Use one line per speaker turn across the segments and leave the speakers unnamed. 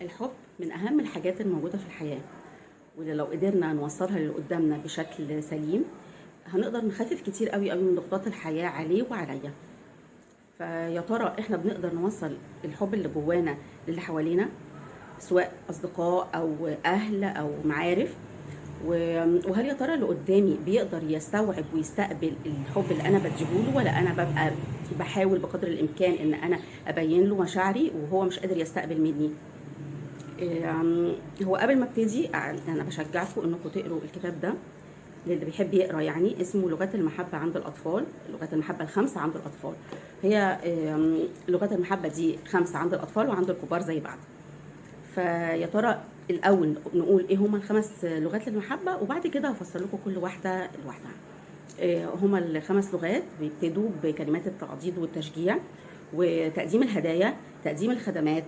الحب من أهم الحاجات الموجودة في الحياة، واللي لو قدرنا نوصلها للي قدامنا بشكل سليم هنقدر نخفف كتير قوي قوي من ضغوطات الحياة عليه وعليا. فيا ترى احنا بنقدر نوصل الحب اللي جوانا للي حوالينا، سواء أصدقاء أو أهل أو معارف؟ وهل يا ترى اللي قدامي بيقدر يستوعب ويستقبل الحب اللي انا بديهوله، ولا انا ببقى بحاول بقدر الامكان ان انا ابين له مشاعري وهو مش قادر يستقبل مني؟ هو قبل ما ابتدي انا بشجعكم انكم تقروا الكتاب ده للي بيحب يقرا، يعني اسمه لغات المحبة عند الاطفال، لغات المحبة الخمسة عند الاطفال. هي لغات المحبة دي 5 عند الاطفال وعند الكبار زي بعض. فيا ترى الاول نقول ايه هما ال5 لغات للمحبة، وبعد كده هفسر لكم كل واحدة لوحدها. هما ال5 لغات بيبتدوا بكلمات التعضيد والتشجيع، وتقديم الهدايا، تقديم الخدمات،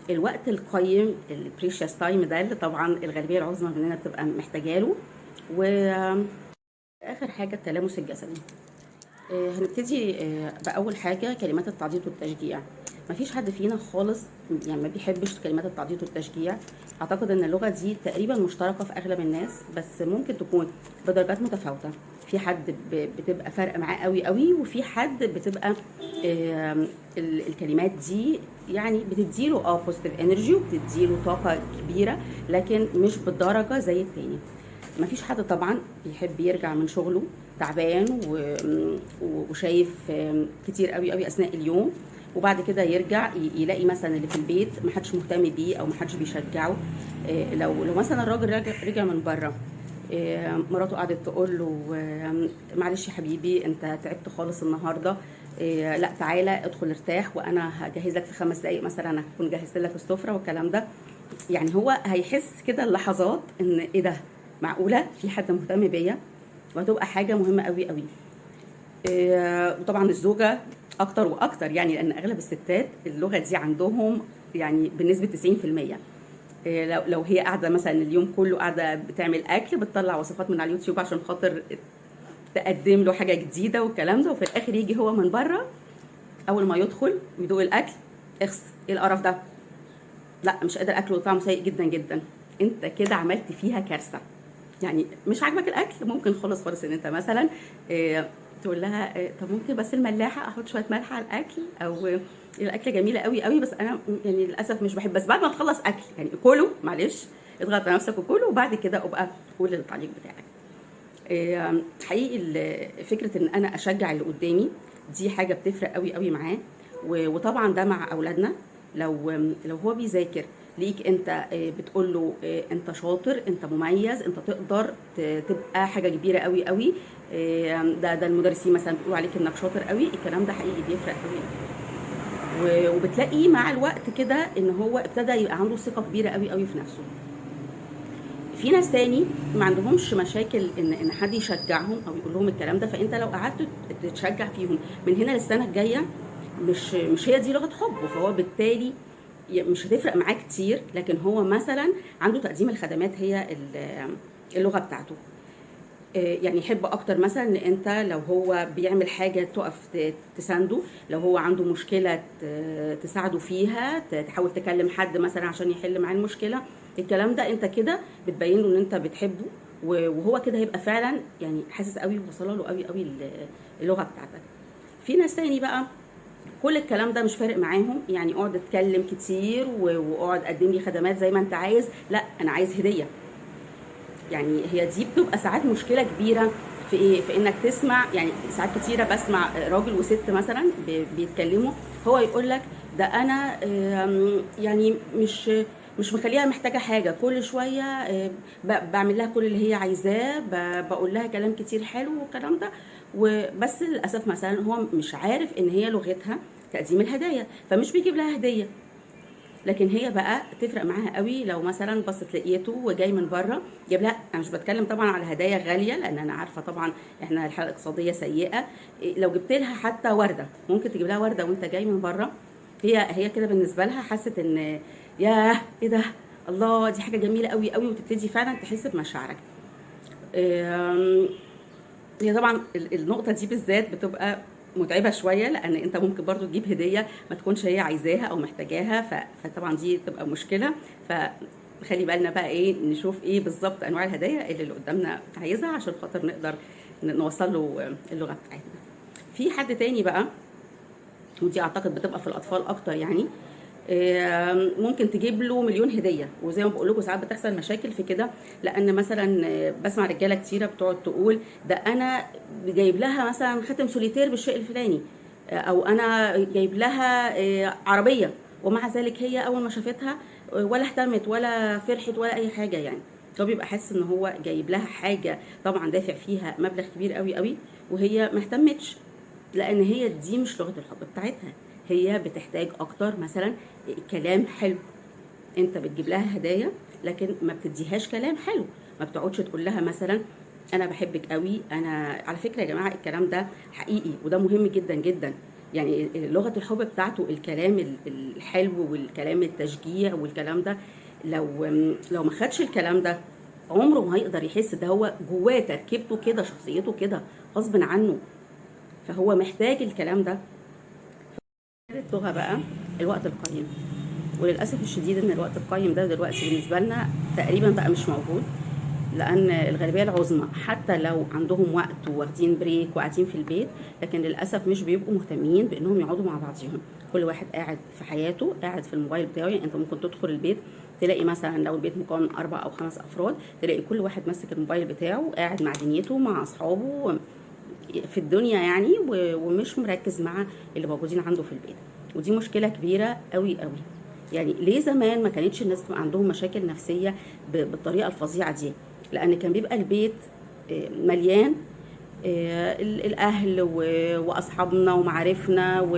الوقت القيم ال precious time ده اللي طبعا الغالبية العظمى مننا بتبقى محتاجه له، واخر حاجة التلامس الجسدي. هنبتدي باول حاجة كلمات التعضيد والتشجيع. مفيش حد فينا خالص يعني ما بيحبش كلمات التعضيد والتشجيع. اعتقد ان اللغة دي تقريبا مشتركة في اغلب الناس، بس ممكن تكون بدرجات متفاوتة. في حد بتبقى فارقه معاه قوي قوي، وفي حد بتبقى الكلمات دي يعني بتديله positive energy وبتديله طاقة كبيرة، لكن مش بالدرجة زي التاني. مفيش حد طبعا بيحب يرجع من شغله تعبان وشايف كتير قوي قوي اثناء اليوم، وبعد كده يرجع يلاقي مثلا اللي في البيت ما حدش مهتم بيه او ما حدش بيشجعه. لو مثلا الراجل رجع من بره، مراته قعدت تقول له، معلش يا حبيبي انت تعبت خالص النهارده، لا تعالى ادخل ارتاح وانا هجهز لك في 5 دقايق مثلا، هكون جهزت لك السفرة والكلام ده. يعني هو هيحس كده اللحظات ان ايه ده، معقولة في حد مهتم بيا؟ وهتبقى حاجة مهمة قوي قوي. وطبعا الزوجة اكتر واكتر، يعني لان اغلب الستات اللغة دي عندهم يعني بنسبة 90%. لو هي قاعدة مثلا اليوم كله قاعدة بتعمل اكل، بتطلع وصفات من على اليوتيوب عشان خاطر تقدم له حاجة جديدة والكلام ده، وفي الاخر يجي هو من بره اول ما يدخل ويدوق الاكل، اخس ايه القرف ده، لا مش قادر اكله وطعمه سيء جدا جدا. انت كده عملت فيها كارثة. يعني مش عاجبك الاكل، ممكن خالص خالص ان انت مثلا، تقول لها، طب ممكن بس الملاحة احط شوية ملح على الاكل، او الاكلة جميلة قوي قوي بس انا يعني للاسف مش بحب، بس بعد ما تخلص اكل يعني كله، معلش اضغط على نفسك وكله، وبعد كده ابقى قول التعليق بتاعك. حقيقي فكرة ان انا اشجع اللي قدامي دي حاجة بتفرق قوي قوي معاه. وطبعا ده مع اولادنا، لو هو بيذاكر ليك انت، بتقول له، انت شاطر، انت مميز، انت تقدر تبقى حاجة كبيرة قوي قوي، ده المدرسين مثلا بيقولوا عليك انك شاطر قوي، الكلام ده حقيقي بيفرق قوي. وبتلاقي مع الوقت كده ان هو ابتدى يبقى عنده ثقة كبيرة قوي قوي في نفسه. في ناس تاني ما عندهمش مشاكل ان حد يشجعهم او يقول لهم الكلام ده، فانت لو قعدت تتشجع فيهم من هنا للسنة الجاية مش هي دي لغة حبه، فهو بالتالي مش هتفرق معاه كتير. لكن هو مثلا عنده تقديم الخدمات هي اللغة بتاعته، يعني يحب اكتر مثلا ان انت لو هو بيعمل حاجة تقف تسانده، لو هو عنده مشكلة تساعده فيها، تحاول تكلم حد مثلا عشان يحل معاه المشكلة، الكلام ده انت كده بتبين له ان انت بتحبه، وهو كده هيبقى فعلا يعني حاسس قوي ووصل له قوي قوي اللغة بتاعتك. في ناس تاني بقى كل الكلام ده مش فارق معاهم، يعني اقعد اتكلم كتير واقعد قدم لي خدمات زي ما انت عايز، لا انا عايز هديه. يعني هي دي بتبقى ساعات مشكلة كبيرة في ايه؟ في انك تسمع، يعني ساعات كتيرة بسمع راجل وست مثلا بيتكلموا، هو يقول لك ده انا، يعني مش مخليها محتاجه حاجة، كل شوية، بعمل لها كل اللي هي عايزاه، بقول لها كلام كتير حلو والكلام ده، وبس للاسف مثلا هو مش عارف ان هي لغتها تقديم الهدايا، فمش بيجيب لها هديه. لكن هي بقى تفرق معاها قوي لو مثلا بصت لقيته وجاي من بره جاب لها، انا مش بتكلم طبعا على هدايا غالية لان انا عارفه طبعا احنا الحالة الاقتصادية سيئه، لو جبت لها حتى ورده، ممكن تجيب لها ورده وانت جاي من بره، هي كده بالنسبة لها حست ان ياه ايه ده، الله دي حاجة جميلة قوي قوي، وتبتدي فعلا تحس بمشاعرك. هي طبعا النقطة دي بالذات بتبقى متعبة شوية، لان انت ممكن برضو تجيب هديه ما تكونش هي عايزاها او محتاجاها، فطبعا دي تبقى مشكلة. فخلي بالنا بقى ايه، نشوف ايه بالظبط انواع الهدايا اللي قدامنا عايزها عشان خاطر نقدر نوصل له اللغة بتاعتنا. في حد تاني بقى، ودي اعتقد بتبقى في الاطفال اكتر، يعني ممكن تجيب له مليون هديه، وزي ما بقول لكم ساعات بتحصل مشاكل في كده، لان مثلا بسمع رجاله كتيرة بتقعد تقول ده انا جايب لها مثلا خاتم سوليتير بالشيء الفلاني، او انا جايب لها عربية، ومع ذلك هي اول ما شافتها ولا اهتمت ولا فرحت ولا اي حاجة. يعني هو بيبقى حاسس ان هو جايب لها حاجة طبعا دافع فيها مبلغ كبير قوي قوي، وهي ما اهتمتش، لان هي دي مش لغة الحب بتاعتها. هي بتحتاج اكتر مثلا كلام حلو. انت بتجيب لها هدايا لكن ما بتديهاش كلام حلو، ما بتقعدش تقول لها مثلا انا بحبك قوي. انا على فكرة يا جماعة الكلام ده حقيقي وده مهم جدا جدا، يعني لغة الحب بتاعته الكلام الحلو والكلام التشجيع والكلام ده، لو ما خدش الكلام ده عمره ما هيقدر يحس. ده هو جواه تركيبته كده، شخصيته كده غصب عنه، فهو محتاج الكلام ده. اللغة بقى الوقت القيم، وللأسف الشديد إن الوقت القيم ده دلوقتي بالنسبة لنا تقريبا بقى مش موجود، لأن الغالبية العظمى حتى لو عندهم وقت وواخدين break وقاعدين في البيت، لكن للأسف مش بيبقوا مهتمين بإنهم يقعدوا مع بعضيهم. كل واحد قاعد في حياته، قاعد في الموبايل بتاعه. يعني أنت ممكن تدخل البيت تلاقي مثلا لو البيت مكون من 4 أو 5 أفراد، تلاقي كل واحد ماسك الموبايل بتاعه قاعد مع دنيته مع أصحابه في الدنيا يعني، ومش مركز مع اللي موجودين عنده في البيت. ودي مشكلة كبيرة قوي قوي. يعني ليه زمان ما كانتش الناس تبقى عندهم مشاكل نفسية بالطريقة الفظيعة دي؟ لأن كان بيبقى البيت مليان الأهل وأصحابنا ومعارفنا،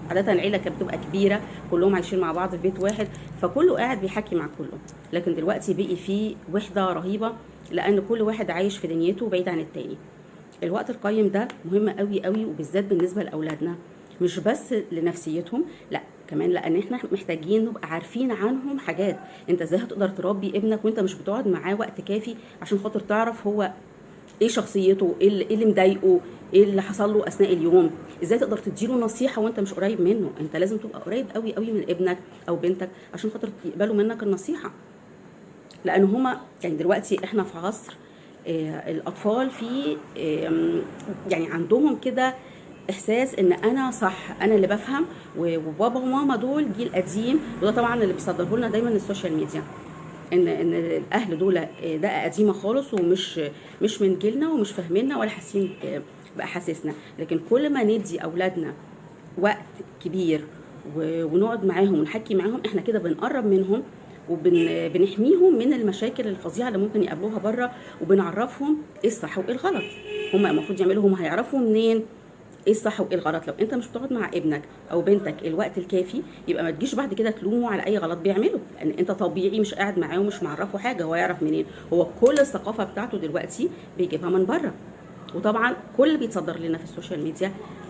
عادة العيلة كانت بتبقى كبيرة، كلهم عايشين مع بعض في بيت واحد، فكله قاعد بيحكي مع كله. لكن دلوقتي بقي فيه وحدة رهيبة، لأن كل واحد عايش في دنيته بعيد عن التاني. الوقت القيم ده مهم قوي قوي، وبالذات بالنسبة لأولادنا، مش بس لنفسيتهم، لا كمان لأن احنا محتاجين نبقى عارفين عنهم حاجات. انت ازاي هتقدر تربي ابنك وانت مش بتقعد معاه وقت كافي عشان خاطر تعرف هو ايه شخصيته، ايه اللي مضايقه، ايه اللي حصل له اثناء اليوم؟ ازاي تقدر تديله نصيحة وانت مش قريب منه؟ انت لازم تبقى قريب قوي قوي من ابنك او بنتك عشان خاطر يقبلوا منك النصيحة. لان هما يعني دلوقتي احنا في عصر الاطفال فيه يعني عندهم كده احساس ان انا صح، انا اللي بفهم، وبابا وماما دول جيل قديم. وده طبعا اللي بيصدره لنا دايما ال social media، ان الاهل دول ده قديمة خالص ومش مش من جيلنا ومش فاهميننا ولا حاسين باحاسيسنا. لكن كل ما ندي اولادنا وقت كبير ونقعد معاهم ونحكي معاهم، احنا كده بنقرب منهم وبنحميهم من المشاكل الفظيعة اللي ممكن يقابلوها بره، وبنعرفهم ايه الصح وايه الغلط. هم المفروض يعملوا، هم هيعرفوا منين ايه الصح وايه الغلط؟ لو انت مش بتقعد مع ابنك او بنتك الوقت الكافي، يبقى ما تجيش بعد كده تلومه على اي غلط بيعمله، لان انت طبيعي مش قاعد معاه ومش معرفة حاجة، هو يعرف منين؟ هو كل الثقافة بتاعته دلوقتي بيجيبها من بره. وطبعا كل اللي بيتصدر لنا في ال social media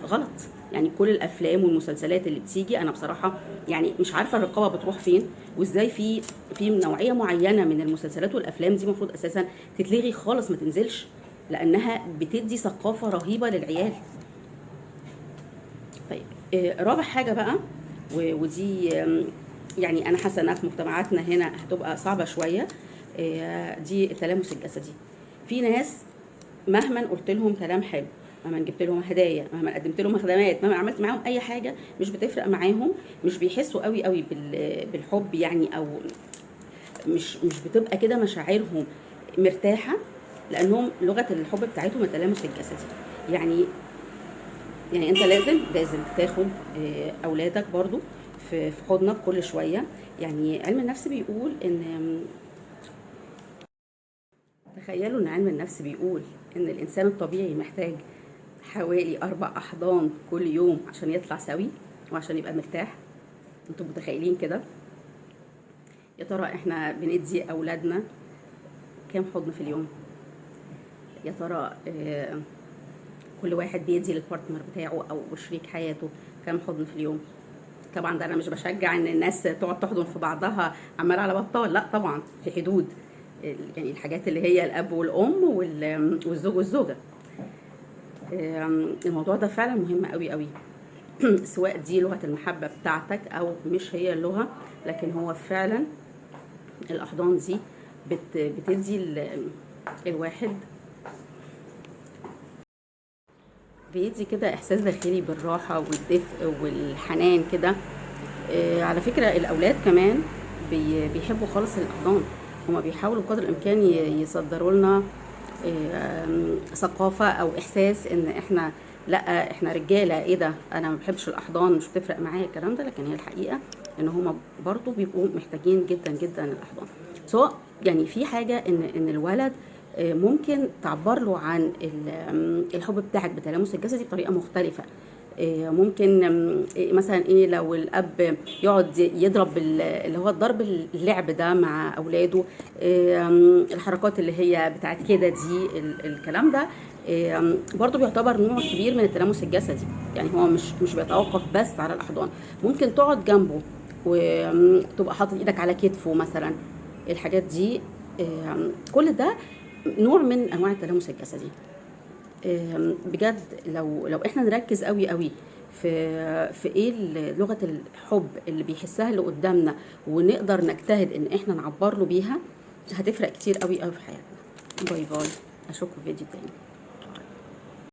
غلط، يعني كل الافلام والمسلسلات اللي بتيجي، انا بصراحة يعني مش عارفه الرقابة بتروح فين، وازاي في نوعية معينة من المسلسلات والافلام دي المفروض اساسا تتلغي خالص، ما تنزلش، لانها بتدي ثقافة رهيبة للعيال. طيب رابع حاجة بقى، ودي يعني انا حاسه انها في مجتمعاتنا هنا هتبقى صعبة شوية، دي التلامس الجسدي. في ناس مهما قلت لهم كلام حلو، مهما جبت لهم هدايا، مهما قدمت لهم خدمات، مهما عملت معاهم اي حاجة، مش بتفرق معاهم، مش بيحسوا قوي قوي بالحب يعني، او مش بتبقى كده مشاعرهم مرتاحة، لانهم لغة الحب بتاعتهم التلامس الجسدي. يعني انت لازم تاخد اولادك برضو في حضنك كل شوية. يعني علم النفس بيقول ان، تخيلوا ان علم النفس بيقول ان الانسان الطبيعي محتاج حوالي 4 احضان كل يوم عشان يطلع سوي وعشان يبقى مرتاح. انتوا متخيلين كده؟ يا ترى احنا بندي اولادنا كام حضن في اليوم؟ يا ترى كل واحد بيدي للبارتنر بتاعه او شريك حياته كام حضن في اليوم؟ طبعا ده انا مش بشجع ان الناس تقعد تحضن في بعضها عمال على بطال، لا طبعا في حدود، يعني الحاجات اللي هي الاب والام والزوج والزوجة. الموضوع ده فعلا مهم قوي قوي، سواء دي لغة المحبة بتاعتك او مش هي اللغة، لكن هو فعلا الاحضان دي بتدي الواحد، بيدي كده احساس داخلي بالراحة والدفء والحنان كده. على فكرة الاولاد كمان بيحبوا خالص الاحضان، هما بيحاولوا بقدر الامكان يصدروا لنا ثقافة او احساس ان احنا لا احنا رجاله، ايه ده انا ما بحبش الاحضان، مش بتفرق معايا الكلام ده، لكن هي الحقيقة ان هما برضو بيبقوا محتاجين جدا جدا الاحضان. سواء في حاجة ان الولد ممكن تعبر له عن الحب بتاعك بتلامس الجسدي بطريقة مختلفة. ممكن مثلا لو الاب يقعد يضرب اللي هو الضرب اللعب ده مع اولاده، الحركات اللي هي بتاعت كده دي، الكلام ده، برضو بيعتبر نوع كبير من التلامس الجسدي. هو مش بيتوقف بس على الاحضان، ممكن تقعد جنبه وتبقى حاطط ايدك على كتفه مثلا، الحاجات دي، كل ده نوع من انواع التلامس الجسدي. بجد لو احنا نركز قوي قوي في ايه لغة الحب اللي بيحسها اللي قدامنا، ونقدر نجتهد ان احنا نعبر له بيها، هتفرق كتير قوي قوي في حياتنا. bye bye، اشوفكم في فيديو تاني.